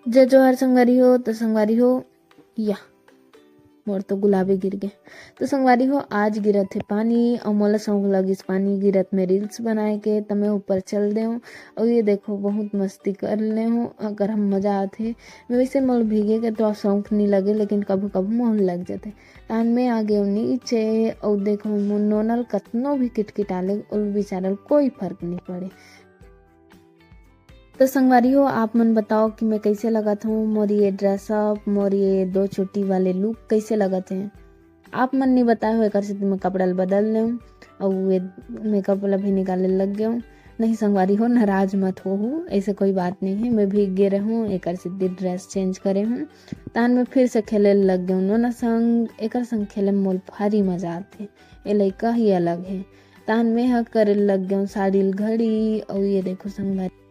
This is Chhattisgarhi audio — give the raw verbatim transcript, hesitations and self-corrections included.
जय जोहार संगवारी हो। तो संगवारी हो, या मोर तो गुलाबे गिर गे। तो संगवारी हो, आज गिरत हे पानी, अउ मोला शौक लगिस पानी गिरत में reels बनाए के, त मैं ऊपर चल देहूँ। अउ ये देखो, बहुत मस्ती कर ले हूँ, अगर हम मजा आथे। मैं वैसे मोला भीगे के तो शौक नहीं लगे, लेकिन कभू कभू मोहन लग जाते। तान मैं आ गए नीचे, अउ देखो, मोर नोनल कतनो भी किटकिटा ले, ओल बेचारल कोई फर्क नहीं पड़े। तो संगवारी हो, आप मन बताओ कि मैं कैसे लगत हूँ, मोर ये dress up, मोर ये दो चोटी वाले look कैसे लगत हैं। आप मन नहीं बताए हो, एकर सेती मैं कपड़ा ल बदल लेहूँ, अउ ये makeup वाला भी निकाले लग गए हूँ। नहीं संगवारी हो, नाराज मत हो, ऐसे कोई बात नहीं है। मैं भीग गे रहूँ, एकर सेती dress change करे हूँ। तान मैं फिर से खेले लग गए हूँ नोना संग। एकर संग खेले में मोल भारी मजा आथे। ये लइका ही अलग है। तान मैं ह करे लग गए हूँ साड़ी ल घड़ी, अउ ये देखो संगवारी,